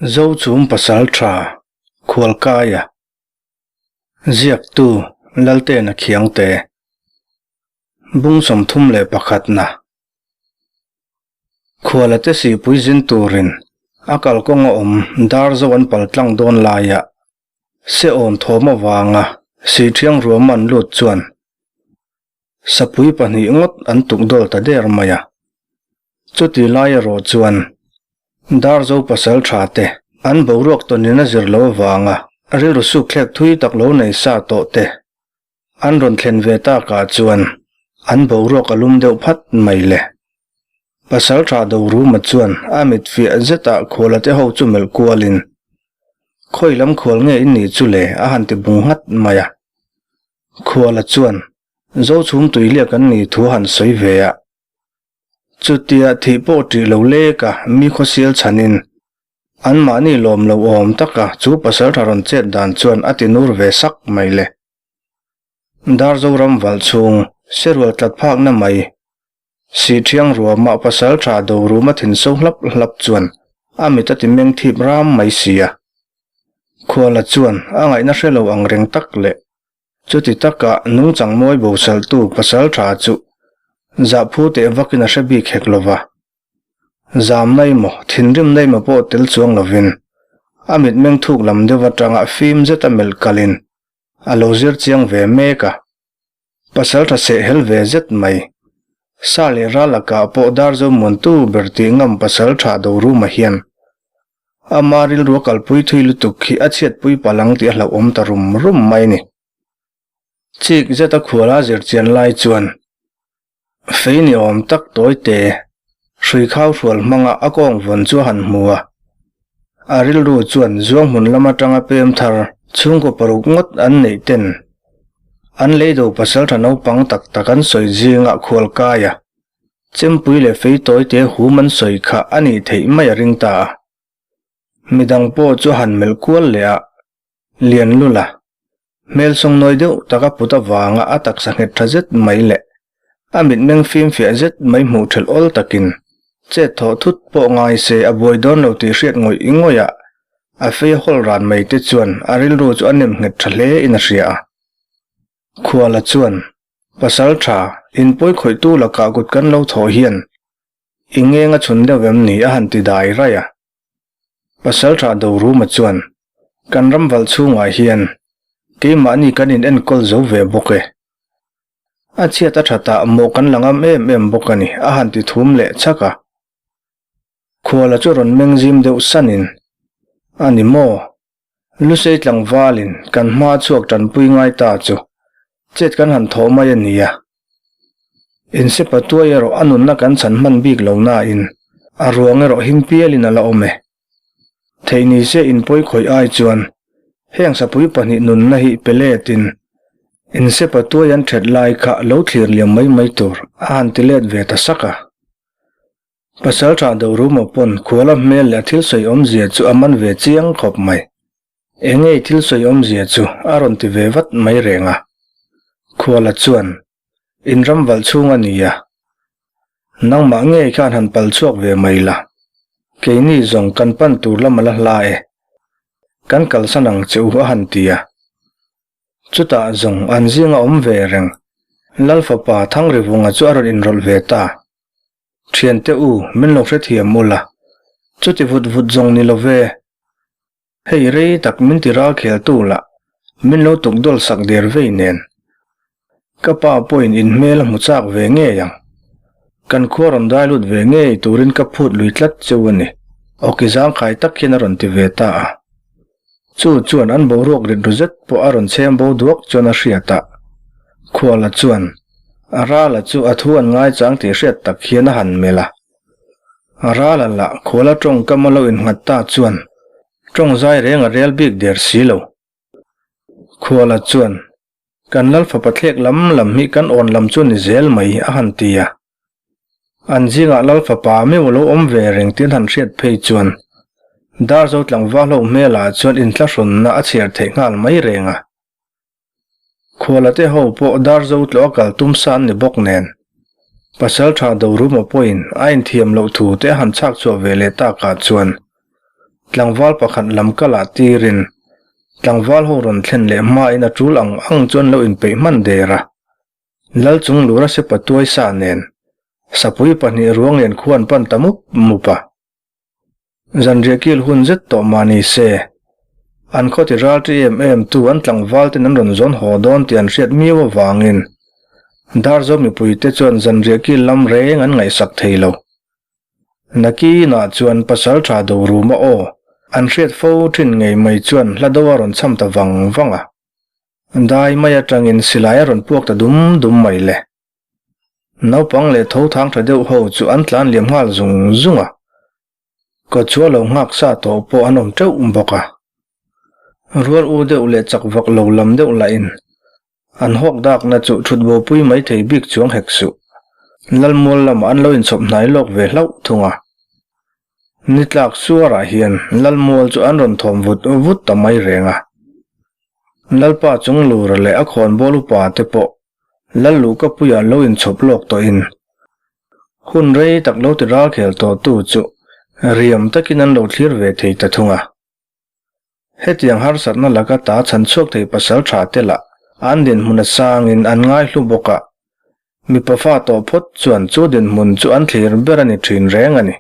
Zochhum Pasaltha Khualkaia Ziaktu Laltena Khiangte Bung 31 na Khuala te sihpui zin turin a kalkawng a awm dar zo an pal tlang dawn laia se awm thawm avanga sihthiang ruam an lut chuan sapui pahnih ngawt an tukdawl ta der mai a. Chuti lai erawh chuan Darzo pasal tha te an boruak tawnin a zir lo avanga rilru sukthlek thui tak lo nei sa tawh te an rawn thlen ve takah chuan an boruak a lum deuh phat mai le. Pasal tha Doruma chuan a mit fiah zetah khuala te ho chu melh kualin, Khawi lam khual nge in nih chu le? a han ti bung nghat mai a. Khuala chuan Zochhum tuiliak an nih thu a han sawi ve a. Chutia thih pawh ṭih lo lek a, mi khawsial chhanin anmahni lawm lo awm taka chu pasalṭha rawn chet dan chuan a ti nur ve sak mai le. Darzoram valh chhung serual tlat phakna mai Sihthiang ruamah pasalṭha Doruma thin so hlap hlap chuan a mit a ti meng thip ram mai si a. Khuala chuan a ngaihna hre lo ang reng tak leh Chuti taka nungchang mawi bosaltu pasal tha chu zahphu teh vakin a hre bik hek lova. Zam na emaw, thinrim na emaw pawh tel chuang lovin a mitmeng thuk lam deuh atanga fim zeta melh kalin a lo zir chiang ve mek a. Pasal tha seh hel ve zet mai. Sa leh ral lakah pawh Darzo muantu ber tih ngam pasal tha Doruma hian Ama rilru a kalpui thui lutuk hi a chhiatpui palh ang tih a hlauhawm ta rum rum mai ni. Chik zeta khuala zirchian lai chuan fei ni awm tak tawi te hrui khau hrual hmanga a kawng vawn chu a han hmu a. A rilru chuan zuang hmun lam atanga pem thar chhungkaw paruk ngawt an neih ten an leido pasaltha naupang tak tak an sawi zingah khual kai a. Chempui leh fei tawi te hum an sawi kha a nih theih mai a ring ta a. Midang pawh chu a han melh kual leh a, lian lul a, hmel sawngnawi deuh tak a put avanga a taksa nghet tha zet mai leh a mitmeng fimfiah zet mai hmuh thelh awl takin chet thawh thut pawh ngai se a buai dawn lo tih hriat ngawih ngawih a, a fei a hawl ran mai te chuan a rilru chu a nem nghet tha hle in a hria a. Khuala chuan Pasal tha, inpawi khawihtu lakah kut kan lo thawh hian i ngeng a chhun deuh em ni a han ti dai raih a. Pasal tha Doruma chuan, Kan ram valh chhungah hian keimahni kan in enkawl zo ve bawk e. A chhiat a thatah mawh kan la ngam em em bawk a ni a han ti thum leh chhak a. Khuala chu rawn meng zim deuh sanin, A ni maw? Lusei tlangvalin kan hma chhuak tanpui ngai ta chu chet kan han thawh mai a nia. Insepa tuai erawh a nunna kan chhan hman bik lo nain a ruang erawh him pialin a la awm e. Theih ni se inpawi khawih ai chuan heng sapui pahnih nunna hi pe letin Insepa tuai an that lai kha lo thlir liam mai mai tur a han ti let ve ta sak a. Pasalṭha Doruma pawn khuala hmel leh a thil sawi awmzia chu a man ve chiang khawp mai. Engei thil sawi awmzia chu a rawn ti ve vat mai reng a. Khuala chuan, In ram valh chhung a ni a. Nangmah ngei khan han pal chhuak ve mai la. Keini zawng kan pan tur lam a la hla e. Kan kalsan ang che u a han ti a. Chutah zawng an zinga awm ve reng. Lal fapa Thangrivunga chu a rawn inrawlh ve ta. Thiante u, min lo hrethiam u la. Chuti vut vut zawng ni lo ve. Hei rei tak min ti ral khel tu la, min lo tuk dawl sak der vei nen. Ka pa pawhin in hmel a hmu chak ve ngei ang. Kan khua rawn dai lut ve ngei turin ka phut lui tlat cheu a ni, awki zangkhai tak hian a rawn ti ve ta a. Chu chuan an boruak rit ru zet pawh a rawn chhem bo duak chuan a hriat a. Khuala chuan a rala chu a thu an ngaichang tih hriat tak hian a han melh a. A rala lah khuala tawngkam a lo innghat ta chuan tawng zai reng a rel bik der si lo. Khuala chuan Kan lal fapa thlek lam lam hi kan awn lam chu ni zel mai a han ti a. An zingah lal fapa meuh a lo awm ve reng tin han hriat phei chuan Darzo tlangval ho hmelah chuan inthlahrunna a chhiar theih nghal mai reng a. Khualate ho pawh Darzo tlawh a kal tum sa an ni bawk nen Pasaltha Doruma pawhin a inthiam loh thu te a han chhak chhuah ve leh takah chuan. Tlangval pakhat lam kal ah tirin tlangval ho rawn thlen leh hmain a tul ang ang chu an lo inpeih hman der a. Lal chung lura sepa tuai sa nen sapui pahnih ruang lian khu an pan ta mup mup a. Zanriah kil hun zet tawh mah ni se, an khaw ti ral ṭi em em tu an tlangval ten an rawn zawn haw dawn tih an hriat miau avangin Darzo mipuite chuan zanriah kil lam reng an ngaihsak thei lo. Nakinah chuan pasal tha do ruma aw an hriat fo thin ngei mai chuan hla do a rawn cham ta vang vang a. Dai mai atangin silai a rawn puak ta dum dum mai le. Naupang leh tho thang tha deuh ho chu an tlan liam nghal zung zung a. Kawchhuah lo nghak sa tawh pawh an awm teuh bawk a. Rual u deuh leh chak vak lo lam deuh lahin an hawk dakna chu thut bopui mai thei bik chuang hek suh. Lalmual lamah an lo inchhawp hnai lawk ve hlauh thung a. Ni tlak suarah hian Lalmual chu an rawn thawm vut vut ta mai reng a. Lalpa Chunglura leh a khawnbawl upa te pawh Lalluhkapuiah lo inchhawp lawk tawhin hun rei tak lo ti ralkhel tawhtu chu riam takin an lo thlir ve thei ta thung a. Hetiang harsatna laka ta chhan chhuak thei pasal tha te lah an dinhmun a sangin an ngaihlu bawk a, mipa fa tawh phawt chuan chu dinhmun chu an thlir ber a ni thin reng a ni.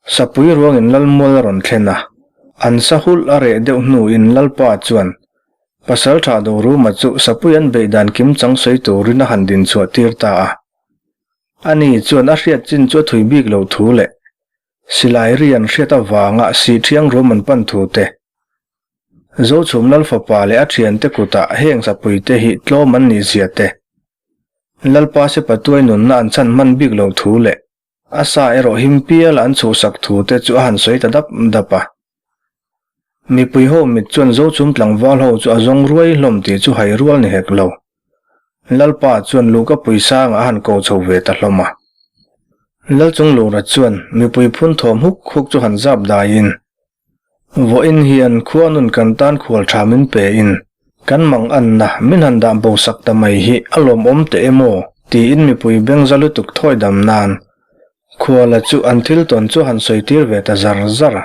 Sapui ruangin Lalmual a rawn thlen a, an sa hulh a reh deuh hnuin Lalpa chuan Pasaltha Doruma chu Sapui an beih dan kimchang sawi turin a han din chhuah tir ta a. Ani chuan a hriat chin chu a thui bik lo thu leh silai ri an hriat avanga Sihthiang rum an pan thu te, Zochhum Lalfapa leh a thiante kutah heng Sapui te hi tlawm an nih zia te, Lalpa Sepatuai nunna an chhan hman bik lo thu leh A sa erawh him pial an chhuhsak thu te chu a han sawi ta dap dap a. Mipui ho mit chuan Zochhum tlangval ho chu a zawng ruai hlawm tih chu hai rual ni hek lo. Lalpa chuan Luka puisangah a han ko chho ve ta hlawm a. Lalchunglura chuan mipui phun thawm huk huk chu han zap daiin, Vawiin hian khua nun kan tan khual tha min pe in kan mang anna min han dah bo sak ta mai hi a lawmawm teh em aw tiin mipui beng za lutuk thawi dam nan khuala chu an thil tawn chu han sawi tir ve ta zar zar a.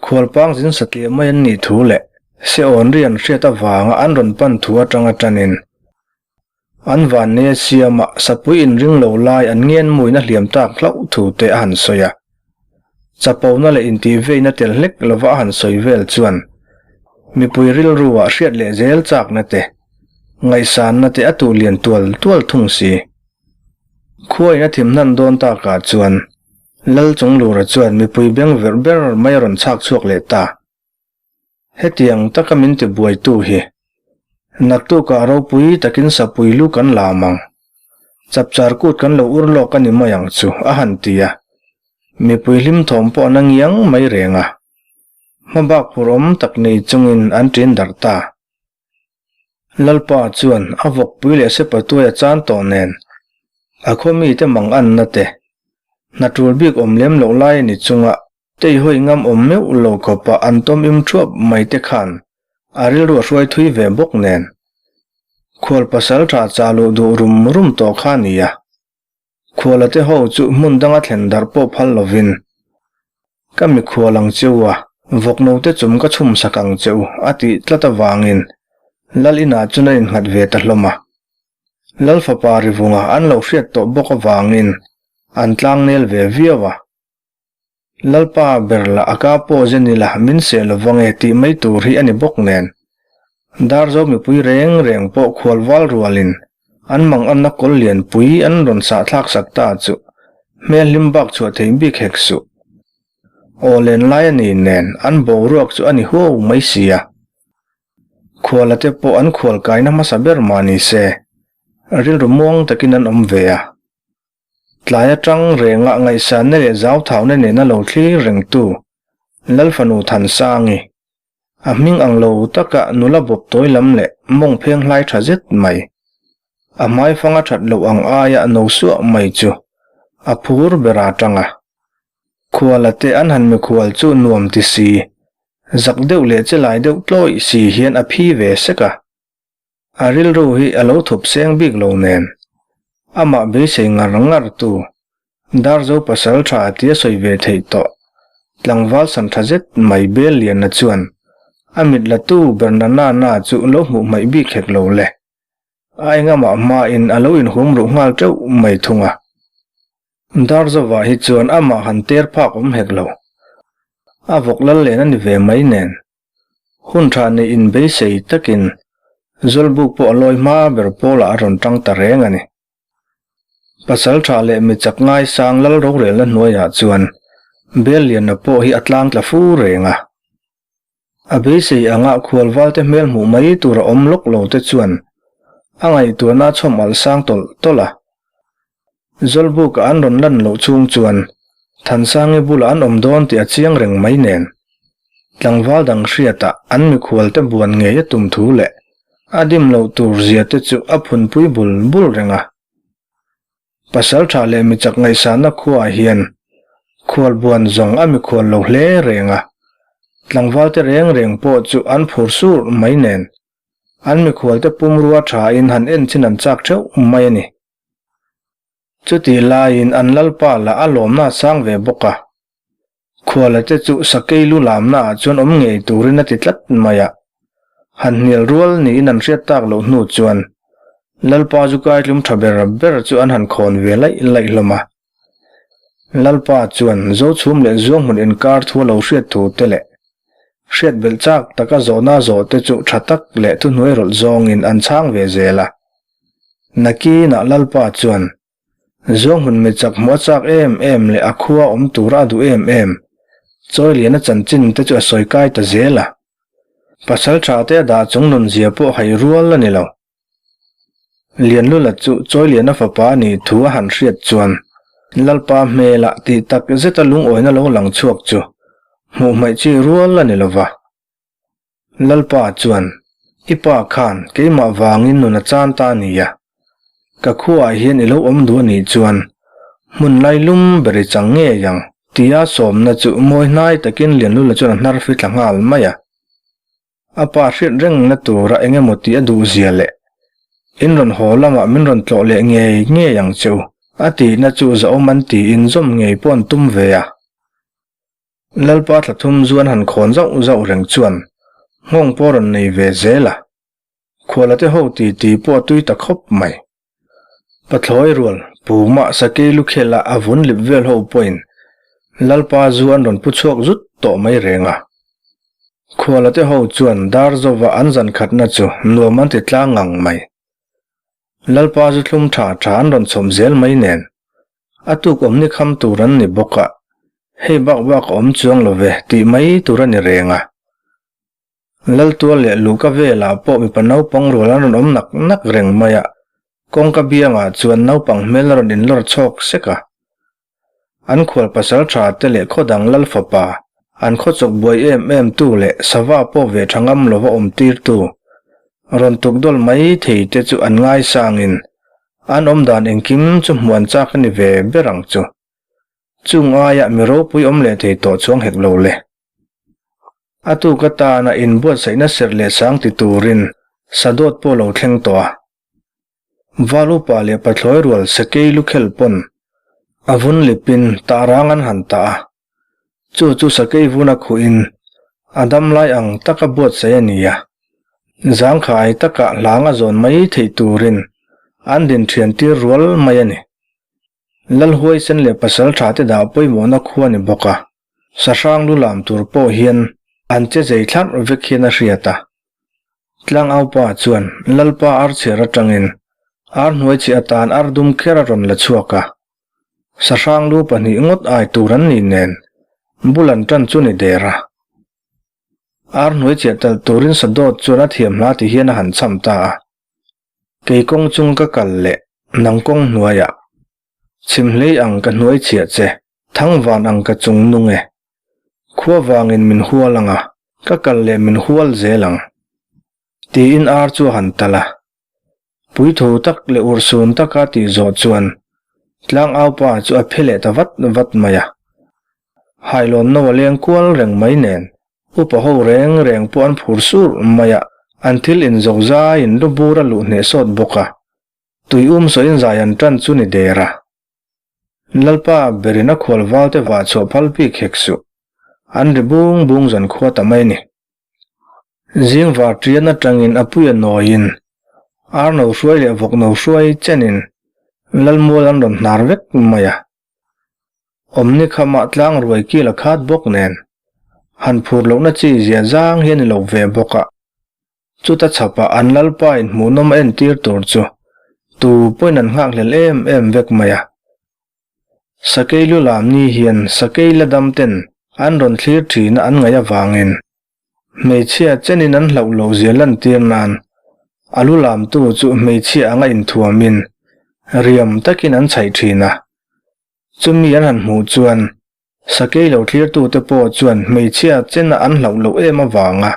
Khual pang zin satliah mai an nih thu leh se awn ri an hriat avanga an rawn pan thu atanga tanin an vannei a siama sapui inring lo lai an ngen muin a hliam tak hlauh thu te a han sawi a. Chapona leh intihveina tel hlek lova a han sawi vel chuan mipui rilruah hriat leh zel chakna te, ngaihsanna te a tuh lian tual tual thung si. Khuain a thim hnan dawn takah chuan Lal Chunglura chuan mipui beng verh ber mai a rawn chhak chhuak leh ta. Hetiang taka min ti buaitu hi naktukah ropui takin sapui lu kan lam ang. Chapchar kut kan lo ur lawk a ni mai ang chu, a han ti a. Mipui hlim thawm pawh an a ngiang mai reng a. Hmabak phur awm tak nei chungin an ṭin darh ta. Lalpa chuan a vawkpui leh sepatuai a chan tawh nen a khaw mite mang anna te, hna ṭul bik awm lem loh lai a ni chunga Tei hawi ngam awm meuh lo khawpa an tawm im thuap mai te khan a rilru a hruai thui ve bawk nen. Khual pasal tha chah luh duh rum rum tawh kha a ni a. Khuala te ho chu hmun danga thlen darh pawh phal lovin, Ka mikhual ang che u a, vawkno te chum ka chhum sak ang che u a tih tlat avangin Lal inah chuan a innghat ve ta hlawm a. Lal fapa rivunga an lo hriat tawh bawk avangin an tlangnel ve viau a. Lalpa ber lah a ka pawh zen ila min seh lo vang e tih mai tur hi a ni bawk nen. Darzo mipui reng reng pawh khual val rualin an mang anna kawl lian pui an rawn sah thlak sak ta chu hmel hlim bak chhuah thei bik hek suh. Aw len lai a ni nen an boruak chu a ni huau mai sia. Khuala te pawh an khual kaina hmasa ber mah ni se rilru muang takin an awm ve a. Tlai atang renga ngaihsanna leh zauthauna nena lo thlir rengtu Lalfanu Thansangi, a hming ang lo taka nula bawp tawi lam leh mawng pheng hlai tha zet mai, a hmaifanga that loh ang aia no suah mai chu a phur ber a tang a. Khuala te an han mikhual chu nuam ti si, zak deuh leh che lai deuh tlawih si hian a phi ve sek a. A rilru hi a lo thup seng bik lo nen, amah beisei ngar ngar tu, Darzo pasal tha tia sawi ve theih tawh. Tlangval san tha zet mai bel lianna chuan a mit la tu ber na na na chu lo hmuh hmaih bik hek lo le. A engamah hmain a lo inhum ruh nghal teuh mai thung a. Darzova hi chuan amah han ter phak awm hek lo. A vawk lal len a ni ve mai nen. Hun tha neih inbeisei takin Zawlbuk pawh a lawi hma ber pawlah a rawn tang ta reng a ni. Pasal tha leh mi chak ngaisang lal rorelna hnuaiah chuan Belliana pawh hi a tlang tla fu reng a. A beisei anga khualvalte hmel hmuh mai tur a awm lawk lo te chuan a ngaihtuahna a chhawm alh sang tawlh tawlh a. Zawlbuka an rawn lan loh chhung chuan Thansangi bulah an awm dawn tih a chiang reng mai nen tlangval dang hriatah an mikhualte buan ngei a tum thu leh A dim loh tur zia te chu a phunpui bul bul reng a. Pasal tha leh mi chak ngaihsahna khuaah hian khual buan zawng a mikhual lo hle reng a. Tlangval te reng reng pawh chu an phur sur mai nen an mikhual te pumrua tha in han en chin an chak theuh mai a ni. Chutih laiin an lalpa lah a lawmna a sang ve bawk a. Khuala te chu sakei lu lamna ah chuan awm ngei turin a ti tlat mai a. Han hnial rual niin an hriat tak loh hnu chuan Lalpa chu kaitlum tha ber ber chu an han khawn ve laih laih hlawm a. Lalpa chuan Zochhum leh Zuanghmun inkar thu a lo hriat thu te leh hriat belh chak taka zawhna zawh te chu tha tak leh thuhnuai rawlh zawngin an chhang ve zel a. Nakinah Lalpa chuan Zuanghmun mi chak hmuh a chak em em leh a khua awm tura a duh em em. Chawiliana chanchin te chu a sawi kai ta zel a. Pasal tha te a dah chung nun zia pawh hai rual a ni lo. Lianlula chu Chawiliana fapa a nih thu a han hriat chuan Lalpa hmelah tih tak zeta lungawina lo lang chhuak chu hmuh hmaih chi rual a ni lo va. Lalpa chuan, I pa khan keimah vangin nun a chan ta a nia. Ka khuaah hian i lo awm duh a nih chuan hmun lai lum ber i chang ngei ang, tia sawmna chu mawi hnai takin Lianlula chuan a hnar fitla nghal mai a. A pa hriat rengna tura eng emaw tih a duh zia leh in rawn haw lamah min rawn tlawh leh ngei ngei ang che u, a tihna chu zahawm an tiin zawm ngei pawh an tum ve a. Lalpa thla thum zu an han khawn zauh zauh reng chuan nghawng pawh rawn nei ve zel a, khuala te ho ti ti pawh a tui ta khawp mai. Pathlawi rual Puma sakei lukhela a vun lip vel ho pawhin Lalpa zu an rawn pu chhuak zut tawh mai reng a. Khuala te ho chuan dar zova an zan khatna chu nuam an ti tlang ngang mai. Lalpa zu thlum tha tha an rawn chhawm zel mai nen A tuk awm ni kham tur an ni bawk a, hei bak bak a awm chuang lo ve tih mai tur a ni reng a. Laltual leh Luhka velah pawh mipa naupang rual an rawn awm nak nak reng mai a, kawngka biangah chuan naupang hmel a rawn inlawr chhawk sek a. An khual pasal tha te leh khaw dang lal fapa, an khaw chawk buai em em tu leh sava pawh ve tha ngam lova awm tir tu, rawn tuk dawl mai thei te chu an ngaisangin An awm dan engkim chu hmuan chak a ni ve ber ang chu. Chung aiah mi ropui awm leh thei tawh chuang hek lo le. A tuk atana inbuatsaihna serh leh sang ti turin Sadawt pawh lo thleng tawh a. Val upa leh pathlawi rual sakei lukhel pawn a vun lipin tahrang an han tah a. Chu chu sakei vuna khuhin a dam lai ang taka buatsaih a ni a, zangkhai taka hlang a zawn mai theih turin an din thian tir rual mai a ni. Lalhuaisen leh pasal tha te dah pawimawhna khua ni bawk a, sahrang lu lam tur pawh hian an che zei thlarh vek hian a hriat a. Tlangaupa chuan Lalpa archhiar atangin ar hnuai chhi atan ar dum kher a rawn la chhuak a, Sahrang lu pahnih ngawt ai tur an nih nen bul an tan chu ni der a. Ar hnuai chiah talh turin Sadawt chuan a thiam hla ti hian a han cham ta a. Kei kawng chung ka kal leh nang kawng hnuaiah. Chhim hlei ang ka hnuai chhiah che, thangvan ang ka chung nung e. Khua vangin min hual ang a, ka kal leh min hual zel ang. Tiin ar chu a han talh a. Puithu tak leh urhsun taka tih zawh chuan tlangaupa chu a phe leh ta vat vat mai a. Hailawn no a leng kual reng mai nen upa ho reng reng pawh an phur sur mai a, an thil inzawk zaiin lu bur a luh hneh sawt bawk a. Tui um sawiin zai an tan chu ni der a. Lalpa berin a khual valte vah chhuah phal bik hek suh. An ri bung bung zan khua ta mai a ni. Zing var ṭian aṭangin a puia nawiin ar no hruai leh vawk no hruai chenin Lalmual an rawn hnar vek mai a. Awmni khamah tlang ruai kil a khat bawk nen han phur lohna chi zia zang hi a ni lo ve bawk a. Chuta chhapah an Lalpa in hmuhnawm a entir tur chu tu pawhin an nghakhlel em em vek mai a. Sakei lu lam ni hian sakei la dam ten an rawn thlir thina an ngaih avangin hmeichhia chenin an hlauh loh zia lantir nan a lu lamtu chu hmeichhia anga inthuamin riam takin an chhaih thin a. Chumi an han hmuh chuan Sakei lo thlirtute pawh chuan hmeichhia chena an hlauh loh em avanga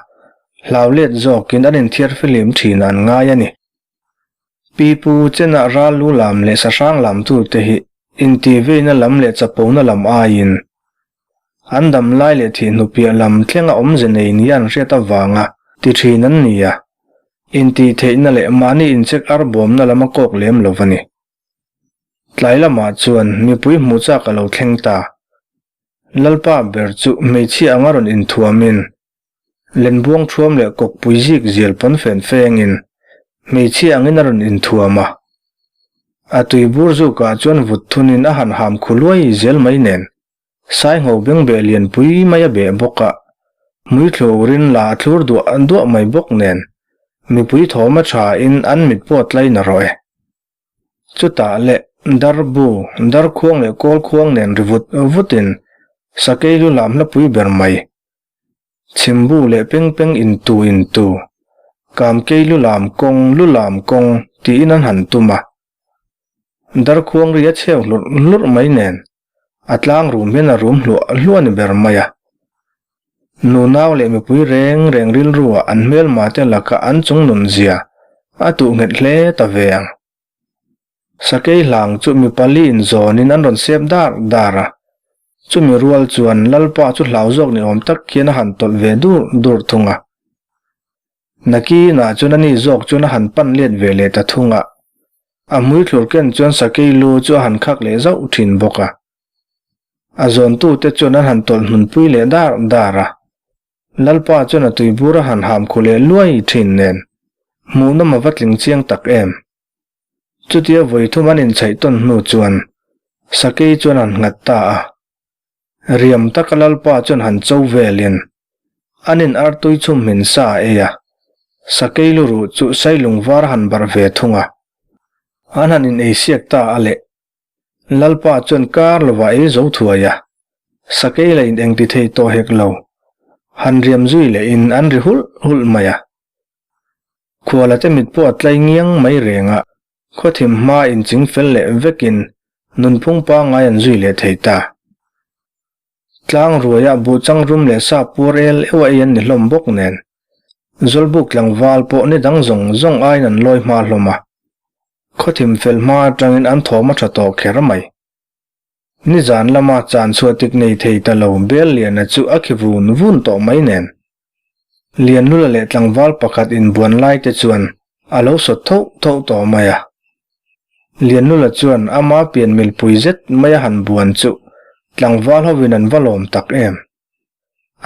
hlau let zawkin an inthiar fihlim thin an ngai a ni. Pi pu chena ral lu lam leh sahrang lamtute hi intihveina lam leh chapona lam aiin an dam lai leh thihhnu piah lam thlenga awmze nei nia an hriat avanga ti thin an ni a, intihtheihna leh mahni inchek arbawmna lam a kawk lem lo va ni. Tlai lamah chuan mipui hmuh chak a lo thleng ta. Lalpa ber chu hmeichhia anga rawn inthuamin, lenbuang thuam leh kawkpui zik zial pawn fen fengin hmeichhia angin a rawn inthuam a. A tui bur zukah chuan vut thunin a han ham khu luai zel mai nen, Saingho bengbeh lianpui mai a beh bawk a, hmuithlur in la a thlur duah duah mai bawk nen, mipui thawm a thain an mit pawh a tlai na rawh e. Chutah le darbu, darkhuang leh kawlkhuang nen ri vut vutin sakei lu lam hlapui ber mai. Chhimbu leh peng peng intu intu, kamkei lu lam kawng lu lam kawng tiin an han tum a. Darkhuang ri a chheu hlurh hlurh mai nen a tlang rum hian a rum hluah hluah a ni ber mai a. Nunau leh mipui reng reng rilruah an hmelma te laka an chung nun zia a tuh nghet hle ta ve ang. Sakei hlang chu mi pali in zawnin an rawn sep dar dar a, chumi rual chuan Lalpa chu hlau zawk ni awm tak hian a han tawlh ve dur dur thung a. Nakinah chuan ani zawk chuan a han pan let ve leh ta thung a, a hmuithlur ken chuan sakei lu chu a han khak leh zauh thin bawk a. A zawntute chuan an han tawlh hnunpui leh dar dar a, Lalpa chuan a tuibur a han ham khu leh luai thin nen, hmuhnawm a va tling chiang tak em. Chutia vawi thum an inchhaih tawn hnu chuan sakei chuan han nghat ta a. Riam taka Lalpa chuan han cho velin an in artui chhum hmin sa a ei a, sakei lu ruh chu sailung var a han barh ve thung a. An han in ei siak ta a leh. Lalpa chuan kar lovah ei zo thuai a, sakei la in engti thei tawh hek lo. Han riam zui leh in an ri hulh hulh mai a. Khuala te mit pawh a tlai ngiang mai reng a, Khawthim hma inching fel leh vekin nunphung pangngai an zui leh thei ta. Tlang ruaiah buhchang rum leh sa puar el euh a ei an ni hlawm bawk nen, Zawlbuk tlangval pawh ni dang zawng zawng aiin an lawi hma hlawm a. Khawthim fel hma atangin an thawm a tha tawh kher mai. Nizan lama chan chhuah tik nei thei ta lo Bel Liana chu a khi vun vun tawh mai nen. Lianlula leh tlangval pakhat inbuan lai te chuan a lo sawt thoh thoh tawh mai a. Lianlula chuan ama pian milpui zet mai a han buan chu tlangval hovin an va lawm tak em.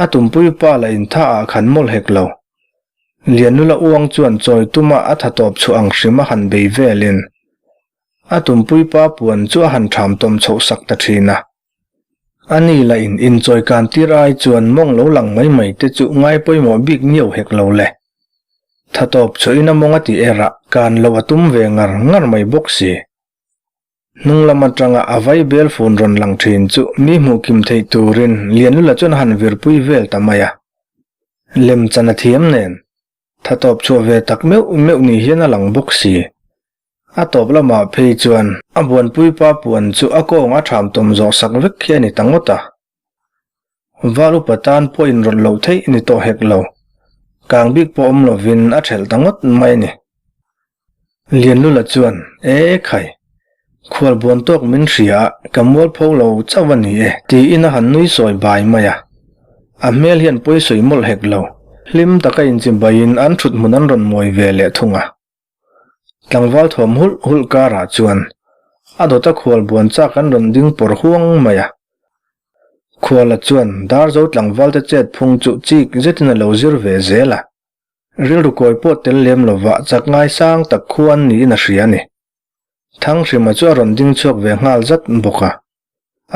A tumpui pa lah intha ah khan mawlh hek lo. Lianlula uang chuan chawi tuma a tha tawp chhuah ang hrim a han bei velin a tumpui pa puan chu a han ṭham tawm chhoh sak ta ṭhin a. A ni lah in inchawi kan tir ai chuan mawng lo lang mai mai te chu ngai pawimawh bik nio hek lo le. Tha tawp chhuahin a mawng a ti erah kan loh a tum ve ngar ngar mai bawk si. Hnung lam atanga a vai bel fun rawn lang thin chu mi hmuh kim theih turin Lianlula chuan a han virpui vel ta mai a. Lemchan a thiam nen, tha tawp chhuah ve tak meuh meuh ni hian a lang bawk si. A tawp lamah phei chuan a buanpui pa puan chu a kawng a ṭham tawm zawh sak vek khi a ni ta ngawt a. Val upa tan pawh inrawlh loh theih ni tawh hek lo. Kang bik pawh awm lovin a ṭhelh ta ngawt mai a ni. Lianlula chuan, E khai, khual buan tawk min hria a, ka mualpho lo chauh a ni e, tiin a han nui sawi bai mai a. A hmel hian pawi sawi mawlh hek lo. Hlim taka inchibaiin an ṭhut hmun an rawn mawi ve leh thung a. Tlangval thuam hulh hulh karah chuan a dawta khual buan chak an rawn ding pawr huang mai a. Khuala chuan Darzo tlangvalte chet phung chu chik zetin a lo zir ve zel a. Rilru kawi pawh tel lem lova chak ngaisang tak khu an niin a hria a ni. Thanghrima chu a rawn ding chhuak ve nghal zat bawk a.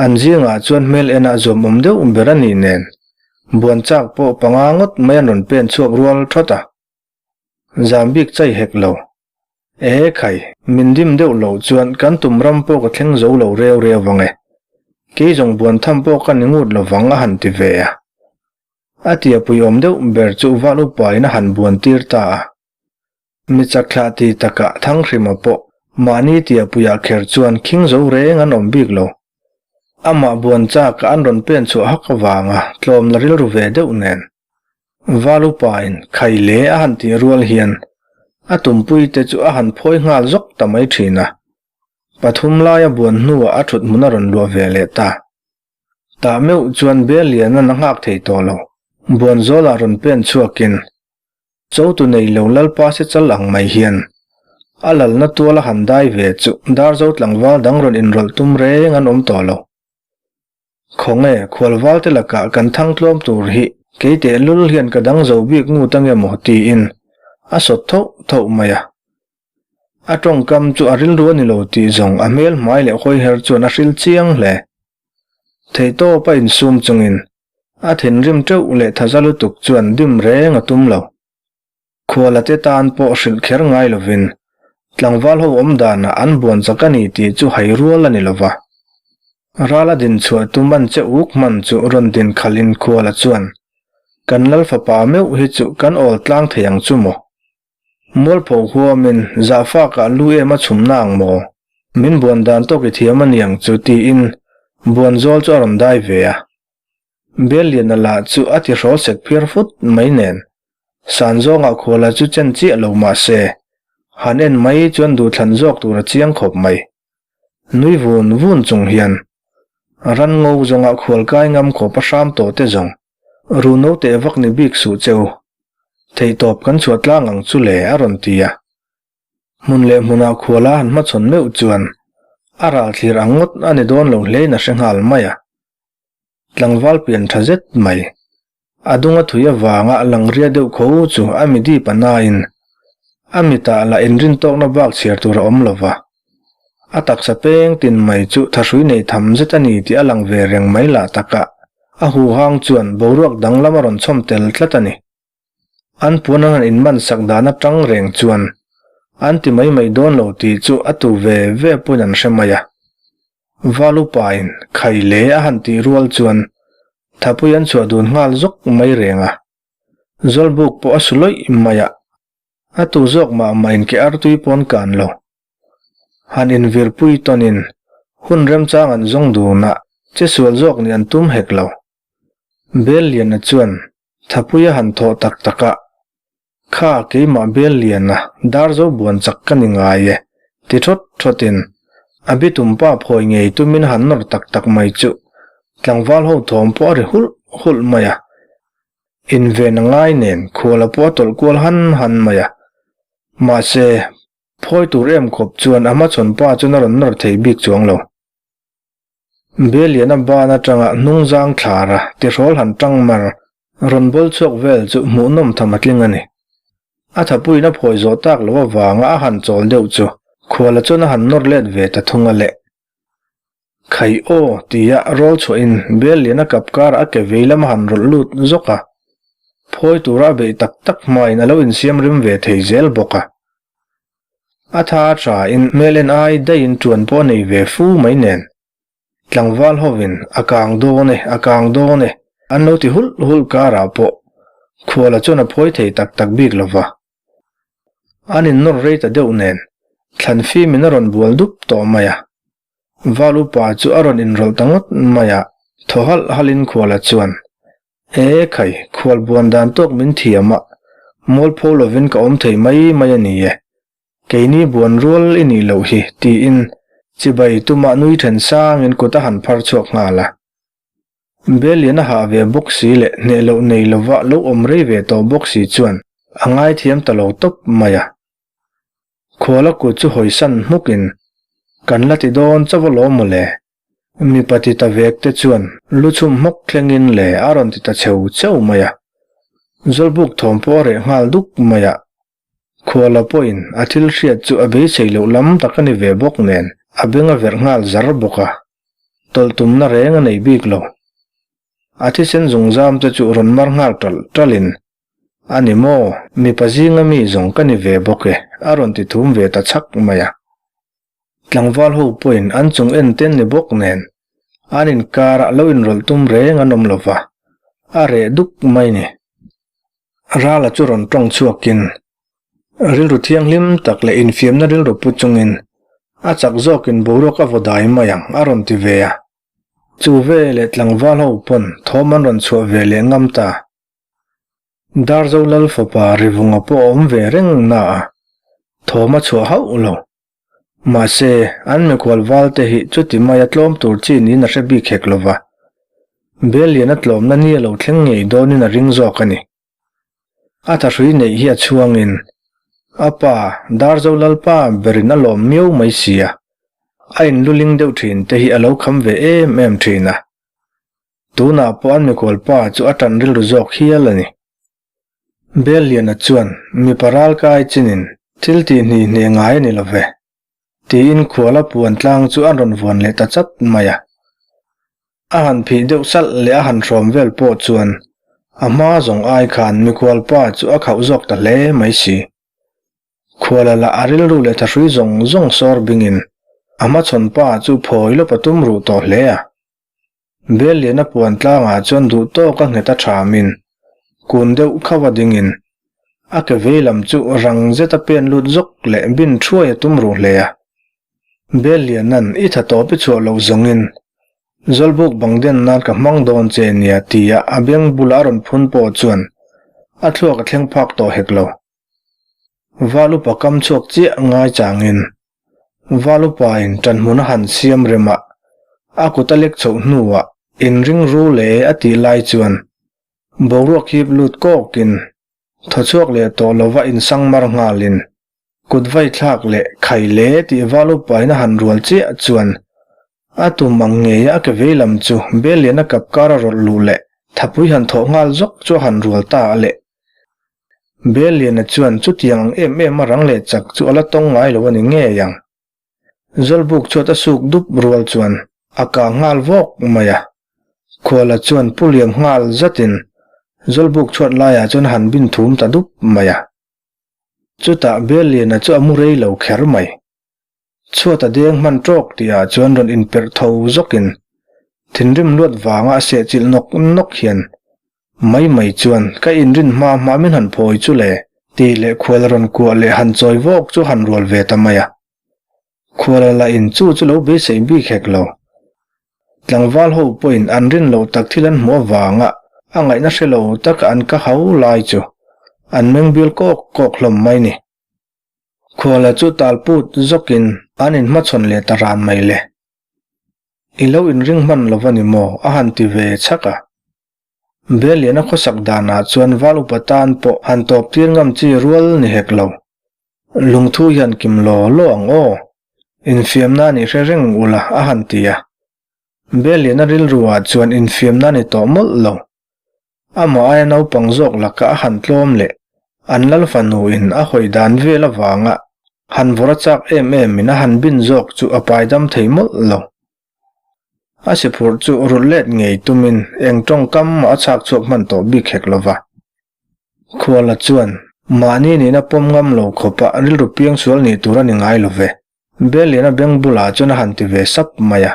An zingah chuan hmel enah zuamawm deuh ber a nih nen, buan chak pawh panga ngawt mai an rawn pen chhuak rual thawt a. Zam bik chai hek lo. E khai, min dim deuh loh chuan kan tum ram pawh ka thleng zo lo reu reu vang e. Kei zawng buan tham pawh ka ni ngut lo vang a han ti ve a. A tia puiawm deuh ber chu val upain a han buan tir ta a. Mi chak thlah ti takah Thanghrima pawh mahni tiahpuiah kher chuan khing zo reng an awm bik lo. Amah buan chak an rawn pen chhuah hak avanga tlawm la rilru ve deuh nen. Val upain khai le a han tih rual hian a tumpui te chu a han phawi nghal zawk ta mai thin a. Pathum laia buan hnuah a thut hmun a rawn luah ve leh ta. Tah meuh chuan Belliana na nghak thei tawh lo. Buan zawlah rawn pen chhuakin Chotu nei lo Lalpa se chal ang mai hian a lalna tual a han dai ve chu Darzo tlangval dang rawn inrawlh tum reng an awm tawh lo. Khawnge, khualval te lakah kan thang tlawm tur hi kei tehlul hian ka dang zo bik ngut ange maw tiin a sawt thoh thoh mai a. A tawngkam chu a rilru a ni lo tih zawng a hmel hmai leh hawiher chuan a hril chiang hle. Theihtawp a insum chungin A thinrim teuh leh thaza lutuk chuan dim reng a tum lo. Khuala te tan pawh hrilh kher ngai lovin tlangval ho awm danah an buan chak a ni tih chu hai rual a ni lova. Ral a din chhuah tum an che uk hman chu rawn din khalhin Khuala chuan, Kan Lal fapa meuh hi chu kan awl tlang thei ang chu maw? Mualpho huamin zahfakah lu em a chhum na ang maw? Min buan dan tawk i thiam a niang chu tiin buan zawl chu a rawn dai ve a. Belliana lah chu a ti hrawl sek phiar fut mai nen. San zawngah khuala chu chen chiah lo mah se, han en mai chuan duhthlan zawk tur a chiang khawp mai. Nui vun vun chung hian ran ngo zawngah khual kai ngam khawp a hram tawh te zawng ru no teh vak ni bik suh che u. Theihtawp kan chhuah tlang ang chu le a rawn ti a. Hmun leh hmunah khuala han hmachhawn meuh chuan a ral thlir ang ngawt a ni dawn lo hlein a hre nghal mai a. Tlangval pian tha zet mai. A dung a thui avanga lang ria deuh kho chu a mi dip a nain a mitah lah inrintawkna bak chhiar tur a awm lo va. A taksa peng tin mai chu thahrui nei tham zet a ni tih a lang ve reng mai lah takah a huhang chuan boruak danglam a rawn chhawm tel tlat a ni. An puan an han inman sak dan atang reng chuan an ti mai mai dawn lo tih chu a tu ve ve pawhin an hre mai a. Valupain khai le a han tih rual chuan thapui an chhuah dun nghal zawk mai reng a. Zawlbuk pawh a su lawih mai a, a tu zawk mah mah in ke artui pawn kan lo. Han invirpui tawnin hun remchang an zawng dun a, che sual zawk nih an tum hek lo. Belliana chuan Thapui a han thawh tak tak a, Kha keimah Belliana Darzo buan chak ka ni ngai e, ti thawt thawtin a bitum pa phawi ngei tumin a han nawr tak tak mai chu tlangval ho thawm pawh a ri hulh hulh mai a. Inven a ngai nen khuala pawh a tawlh kual han han mai a. Mahse, phawi tur em khawp chuan a hmachhawn pa chuan a rawn nawr thei bik chuang lo. Beliana ban atanga hnungzang thlara tihrawl han tang mar rawn bawl chhuak vel chu hmuhnawm tham a tling a ni. A thapuiin a phawi zawh tak loh avanga a han chawl deuh chu khuala chuan a han nawr let ve ta thung a le. Khai aw tia rawl chhuahin Beliana kap karah a ke vei lam a han rawlh lut zawk a, phawi tura a beih tak tak hmain a lo insiam rim ve thei zel bawk a. A tha a tha in hmel en ai daih in tuan pawh a nei ve fu mai nen. Tlangval hovin a kang dawn e, a kang dawn e an lo ti hulh hulh karah pawh khuala chuan a phawi thei tak tak bik lo va. An in nawr rei ta deuh nen thlan fim in a rawn bual dup tawh mai a. Val upa chu a rawn inrawlh ta ngawt mai a, thaw halh halh in khuala chuan E khai, khual buan dan tawk min thiam a, mualpho lovin ka awm thei mai mai a ni e. Keini buan rual i nih loh hi, tiin chibai tumah nui then sangin kut a han phar chhuak nghal a. Belian a hah ve bawk si leh hneh loh nei lova lo awm rei ve tawh bawk si chuan a ngaithiam ta lo tawp mai a. Khuala kut chu hawisan hmukin, Kan la ti dawn chauh alawm mawle. Mipa ti ta vek te chuan lu chhum hmawk thlengin le a rawn ti ta cheu cheu mai a. Zawlbuk thawm pawh a reh nghal duk mai a. Khuala pawhin a thil hriat chu a beisei loh lam tak a ni ve bawk nen a beng a verh nghal zar bawk a. Tawlh tumna reng a nei bik lo. A thisen zungzam te chu rawn mar nghal ṭalh ṭalhin A ni maw? Mipa zinga mi zawng ka ni ve bawk e, a rawn ti thum ve ta chhak mai a. Tlangval ho pawhin an chung en ten ni bawk nen, an inkarah lo inrawlh tum reng an awm lo va, a reh duk mai ni. Rala chu rawn tawng chhuakin, rilru thianghlim tak leh infiamna rilru pu chungin, a chak zawkin boruak a vaw dai mai ang, a rawn ti ve a. Chu veleh tlangval ho pawn thawm an rawn chhuah ve leh ngam ta. Darzo Lal fapa Rivunga pawh a awm ve reng na a, thawm a chhuah hauh lo. Mahse, an mikhual val te hi chuti maia tlawm tur chi niin a hre bik hek lo va. Bellian a tlawmna ni a lo thleng ngei dawnin a ring zawk a ni. A thahrui neih hi a chhuangin, a pa, Darzo Lalpa berin a lawm miau mai si a, a inluling deuh thin te hi a lo kham ve em em thin a. Tunah pawh an mikhual pa chu a tan rilru zawk hial a ni. Belliana chuan mipa ralkai chinin thil tih hni hne ngai a ni lo ve, tiin khuala puan tlang chu an rawn vuan leh ta chat mai a. A han phih deuh salh leh a han hrawm vel pawh chuan a hma zawng ai khan mikhual pa chu a khauh zawk ta hle mai si. Khuala lah a rilru leh thahrui zawng zawng sawr bingin a hmachhawn pa chu phawi lawp a tum ruh tawh hle a. Belliana puan tlangah chuan duh tawk a nghet a thamin, kun deuh khauh a dingin, a ke vei lam chu rang zet a pen lut zawk leh bin thuai a tum ruh hle a. Belliana'n i tha tawp i chhuah loh zawngin, Zawlbuk bang den nan ka hmang dawn che nia tia a beng bula a rawn phun pawh chuan a thluak a thleng phak tawh hek lo. Val upa kam chhuak chiah ngai changin Val upain ṭanhmun a han siam rem a, a kut a lek chhoh hnuah inring ru le a tih lai chuan boruak hip lut kawkin thaw chhuak leh tawh lova insang mar nghalin kut vai thlak leh khai le tih val upain a han rual chiah chuan a tum ang ngeia a ke vei lam chu Bellian a kap kar a rawlh luh leh thapui han thawh nghal zawk chu a han rual ta a leh. Belliana chuan chutiang ang em em a rang leh chak chu a la tawng ngai lo a ni ngei ang. Zawlbuk chhuat a suk dup rual chuan a kang nghal vawk mai a. Khuala chuan pu liam nghal zatin Zawlbuk chhuat laiah chuan a han bin thum ta dup mai a. Chutah Belliana chu a mu rei lo kher mai. Chhuat a deng hman tawk tihah chuan rawn inperh tho zawkin thinrim luat vanga a sehchilh nawk nawk hian mai mai chuan ka inrin hma hma min han phawi chu le tih leh khual rawn kuah leh han chawi vawk chu han rual ve ta mai a. Khuala lah in chu chu lo beisei bik hek lo. Tlangval ho pawhin an rin loh tak thil an hmuh avanga a ngaihna hre lo taka an ka hau lai chu an meng bial kawk kawk hlawm mai ni. Khuala chu tal put zawkin an inhmachhawn leh ta ran mai le. I lo inring hman lo va ni maw? a han ti ve chhak a. Belliana khawsak danah chuan val upa tan pawh han tawp tir ngam chi rual ni hek lo. Lungthu hian kim law law ang aw. Infiamna a nih hre reng ula a han ti a. Belliana rilruah chuan infiamna a ni tawh mawlh lo. Amah aia naupang zawk laka a han tlawm leh an lal fanuin a hawi dan vel avanga han vawr a chak em emin a han bin zawk chu a paidam thei mawlh lo. A siphurh chu rulh let ngei tumin eng tawngkam mah a chhak chhuak hman tawh bik hek lo va. Khuala chuan mahni nihna pawm ngam lo khawpa rilru piangsual nih tur a ni ngai lo ve. Belliana beng bulah chuan a han ti ve sap mai a.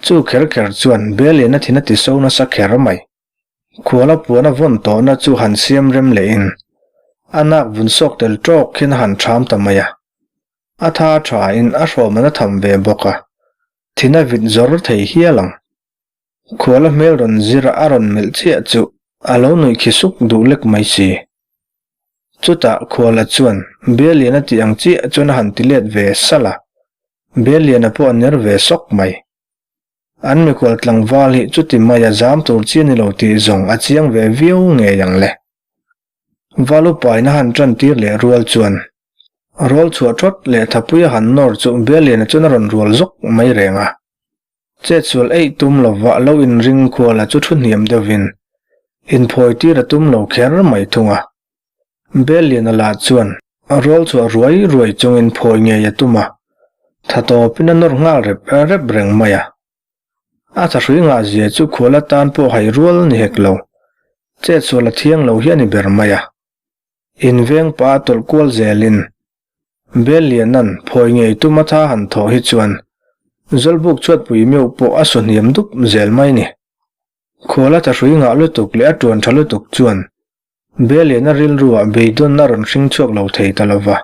Chu kher kher chuan Belliana thin a ti so nasa kher mai. Khuala puan a vawn tawhna chu han siam rem lehin a nak vun sawk tel tawk hian a han ṭham ta mai a. A tha thain a hrawm an a tham ve bawk a, thin a vit zawr thei hial ang. Khuala hmel rawn zir a rawn melh chiah chu a lo nuih khi suk duh lek mai si. Chutah Khuala chuan Belliana tih ang chiah chuan a han ti let ve salh a, Belliana pawh a ner ve sawk mai. An mikhual tlangval hi chuti maia zam tur chi a ni lo tih zawng a chiang ve viau ngei ang le. Valupain a han tan tir leh rual chuan rawl chhuah thawt leh thapui a han nawr chu Belliana chuan a rawn rual zawk mai reng a. Chetsual eih tum lova lo inring Khuala chu thu hniam deuhin inphawi tir a tum lo kher mai thung a. Belliana lah chuan a rual chhuah ruai ruai chungin phawi ngei a tum a, tha tawpin a nawr nghal rep rep reng mai a. A thahrui ngah zia chu khual atan pawh hai rual ni hek lo, chetsual a thiang lo hi a ni ber mai a. Inveng pa a tawlh kual zelin Bellianan phawi ngei tum a tha han thawh hi chuan Zawlbuk chhuatpui meuh pawh a su hniam dup zel mai ni. Khual a thahrui ngah lutuk leh a tuan tha lutuk chuan Belliana rilruah beidawn a rawn hring chhuak lo thei ta lova.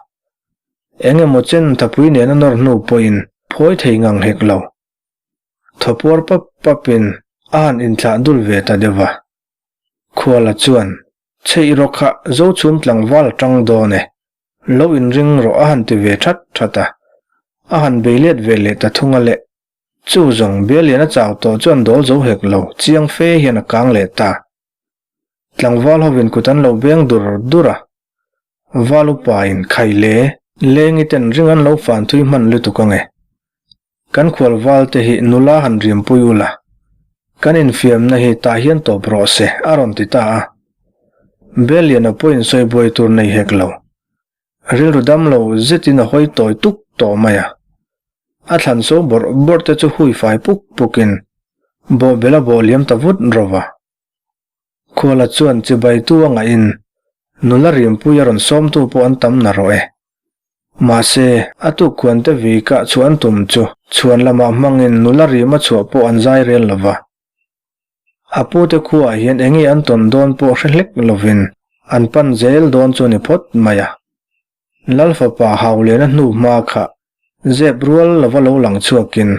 Eng emaw chen thapui nena nawr hnu pawhin phawi thei ngang hek lo. Thawpuar pap papin a han inthlah dul ve ta deuh va. Khuala chuan, Chheih rawh kha zo chhum tlangval tang dawn e, lo inring rawh a han ti ve that that a. A han bei let ve leh ta thung a le. Chu zawng Bialian a chau tawh chuan dawl zo hek lo, chiang fe hian a kang leh ta. Tlangval hovin kut an lo beng dur dur a. Val upain khai le, lengi ten ring an lo fan thui hman lutuk ange. Kan khual val te hi nula han riampui ula, kan infiamna hi tah hian tawp rawh se a rawn ti ta a. Belliana pawhin sawi buai tur nei hek lo. Rilru dam lo zetin a hawi tawi tuk tawh mai a. A thlan so bawrh bawrh te chu hui fai puk pukin bawhbel a bawh liam ta vut rawh va. Khuala chuan chibaitu a ngaihin nula riampui a rawn sawmtu pawh an tam na rawh e. Mahse, a tuk khuante vi kah chhuah an tum chu chhuan lamah hmangin nula riam a chhuah pawh an zai rel lo va. A pute khuaah hian enge an tawn dawn pawh hre hlek lovin an pan zel dawn chu a ni phawt mai a. Lal fapa Hauliana hnu hma kha zep rual lova lo lang chhuakin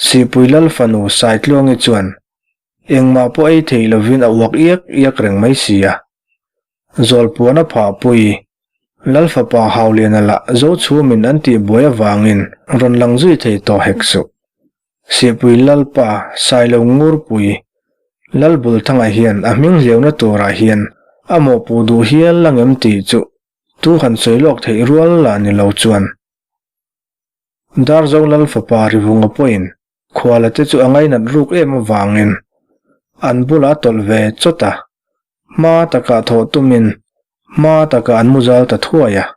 Sihpui Lal fanu Saitluangi chuan engmah pawh ei thei lovin a uak iak iak reng mai si a. Zawlpuan a phahpui Lal fapa Hauliana lah Zochhumin an tihbuai avangin rawn lang zui thei tawh hek suh. Sihpui Lalpa Sailo Ngurpui Lal Bulthanga hian a hming hliauna turah hian a mawhpuh duh hial angem tih chu tu han sawi lawk theih rual lah ni lo chuan Darzo Lal fapa Rivunga pawhin khuala te chu a ngainat ruk em avangin an bulah a tawlh ve chawt a, hma takah thawh tumin hma takah an mu zal ta thuai a.